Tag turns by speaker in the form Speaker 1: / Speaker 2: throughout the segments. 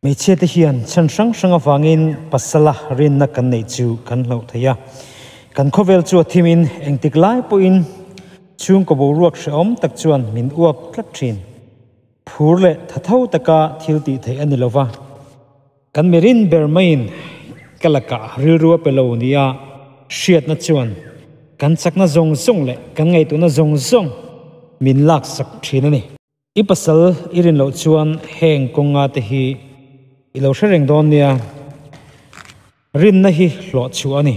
Speaker 1: Hmeichhia te hian chhan hrang hrang avangin pasala rinna kan neih chu kan hlauh thei a. Kan khawvel chu a thimin engtik lai pawhin chhungkaw boruak hrehawm tak chuan min uap tlat thin. Phur leh thatho taka thil tih theih a ni lova. Kan mirin ber maiin ka lakah rilru a pe lo nia hriatna chuan kan chakna zawng zawng leh kan ngaihtuahna zawng zawng min laksak thin a ni. I pasal i rin loh chuan heng kawnga te hi i lo hre reng dawn nia. Rinna hi hlawh chhuah a ni.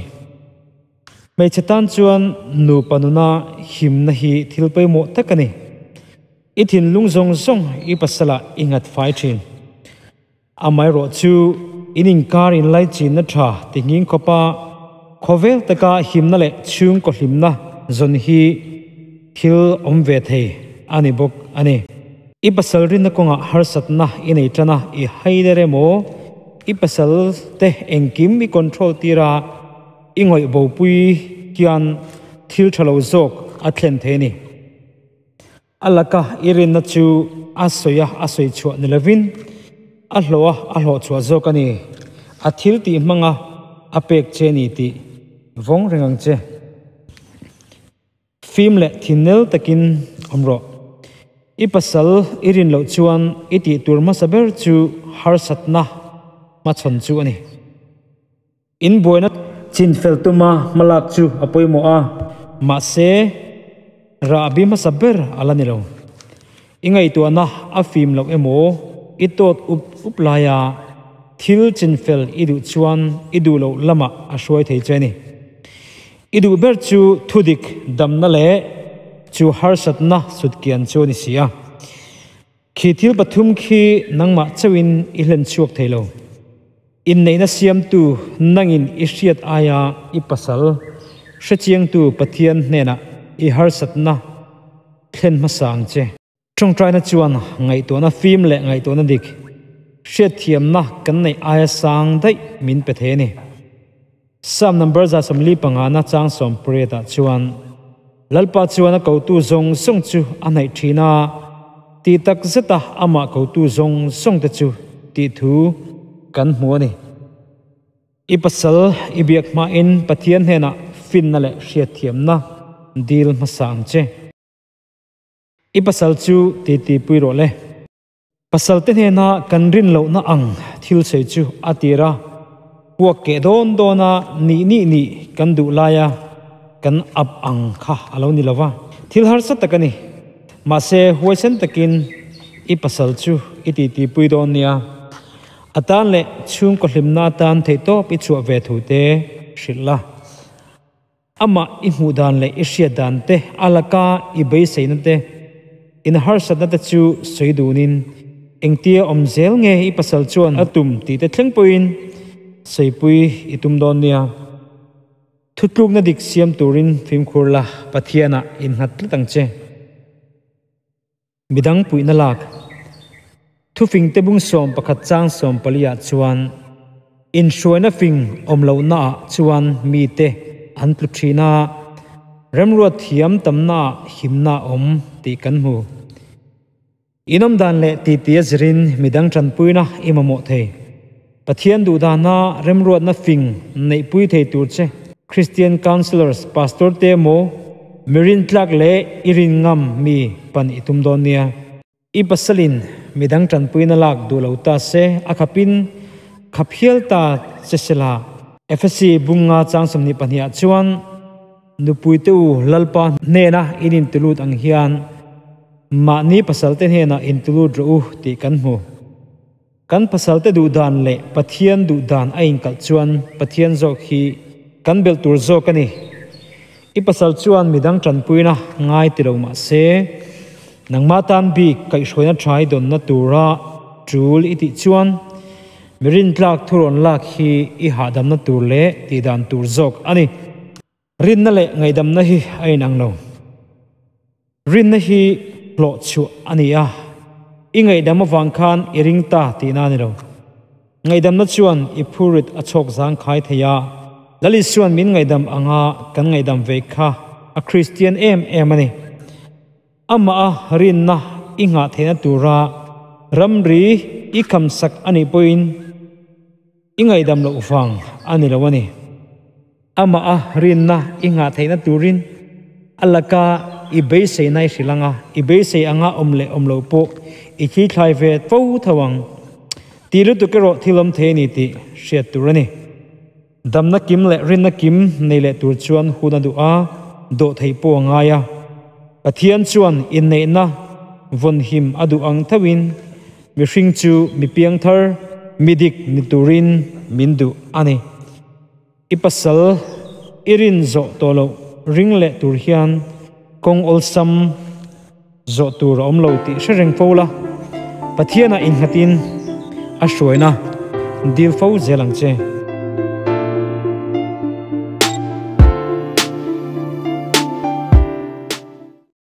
Speaker 1: Hmeichhe tan chuan nupa nuna himna hi thil pawimawh tak a ni. I thinlung zawng zawng i pasalah i nghat fai thin. Amaherawh chu in inkar inlaichinna tha ti nghing khawpa khawvel taka himna leh chhungkaw hlimna zawn hi thil awm ve thei a ni bawk a ni. I pasal rinna kawngah harsatna i nei tan a, i haider emaw, i pasal te engkim i control tir a, i ngawih bopui hian thil tha lo zawk a thlen thei a ni. A laka i rinna chu a sawi a, a sawi chhuah ni lovin a hlawh a, a hlawh chhuah zawk a ni. A thil tih hmanga a pek che a ni tih vawng reng ang che. Fim leh thinel takin awm rawh. I pasal i rin loh chuan i tih tur hmasa ber chu harsatna hmachhawn chu a ni. In buaina chinfel tuma hmalak chu a pawimawh a, mahse rahbi hmasa ber a la ni lo. I ngaihtuahna a fim loh emaw, i tawt up up laia thil chinfel i duh chuan i duh loh lamah a hruai thei che a ni. I duh ber chu thudik damna leh chu harsatna sutkian chu a ni si a. Khi thil pathum khi nangmah chauhin i hlen chhuak thei lo. Inneihna siamtu nangin i hriat aia i pasal hrechiangtu Pathian hnenah i harsatna thlen hmasa ang che. Tawngtaina chuan ngaihtuahna fim leh ngaihtuahna dik hriatthiamna kan neih aia sang daih min pe thei a ni. Psalm number 145 na chang 18 ah chuan, Lalpa chuan a kotu zawng zawng chu a hnaih thin a, tih tak zeta amah kotu zawng zawng te chu tih thu kan hmu a ni. I pasal i biak hmain Pathian hnenah finna leh hriatthiamna dil hmasa ang che. I pasal chu titipui rawh le. Pasal te hnena kan rin lohna ang thil sawi chu a tir a, puak keh dawn dawna nih nih nih kan duh laia kan ap ang kha a lo ni lo va, thil harsa tak a ni. Mahse, huaisen takin i pasal chu i titipui dawn nia. A tan leh chhungkaw hlimna atan theihtawp i chhuah ve thu te hrilh la. Amah i hmuh dan leh i hriat dan te, a laka i beiseina te, in harsatna te chu sawi dunin engtia awm zel nge i pasal chuan a tum tih te thleng pawhin sawipui i tum dawn nia. Thutlukna dik siam turin fimkhur la, Pathianah innghat tlat ang che. Midang puihna lak. Thufing te bung 11 chang 14 ah chuan, Inhruaina fing awm lohna ah chuan mite an tlu thin a, remruat thiam tamna ah himna a awm tih kan hmu. Inawm dan leh titi a zirin midang tanpuina i mamawh thei. Pathian duhdana remruatna fing neihpui thei tur che Christian Counsellors Pastor te emaw mi rintlak leh i rin ngam mi pan i tum dawn nia. I pasalin midang tanpuina lak duh lo ta se a khapin khap hial ta che sela. Efesi bunga chang 22 ah chuan nupui te u Lalpa hnena in intulut ang hian mahni pasal te hnenah intulut rawh u tih kan hmu. Kan pasalte duh dan leh Pathian duh dan a inkalh chuan Pathian zawk hi kan belh tur zawk a ni. I pasal chuan midang tanpuina ngai ti lo mah se, nangmah tan bik kaihhruaina tha i dawnna tura tul i tih chuan mi rintlak thurawn lak hi i hahdamna tur leh tihdan tur zawk a ni. Rinna leh ngaihdamna hi a inang lo. Rinna hi hlawh chhuah a ni a, i ngaihdam avang khan i ring ta tihna a ni lo. Ngaihdamna chuan i phurit a chhawk zangkhai thei a, Lal Isua'n min ngaihdam anga kan ngaihdam ve kha a Kristian em em a ni. Amah a rinna i nghah theihna tura ramri. i kham sak a nih pawhin i ngaihdam loh vang a ni lo a ni. Amah a rinna i nghah theihna turin a laka i beiseina i hrilh ang a, i beisei anga awm leh awm loh pawh i thli thlai ve fo tho ang. Tih lutuk erawh thil awm thei a ni tih hriat tur a ni. Damna kim leh rinna kim nei leh tur chuan hun a duh a, dawhtheih pawh a ngai a. Pathian chuan inneihna vawnhim a duh ang theuhin mihring chu mi piangthar, mi dik ni turin min duh a ni. I pasal i rin zawh tawh loh ring leh tur hian kawng awlsam zawh tur a awm lo tih hre reng fo la, Pathianah innghatin a hruaina dil fo zel ang che.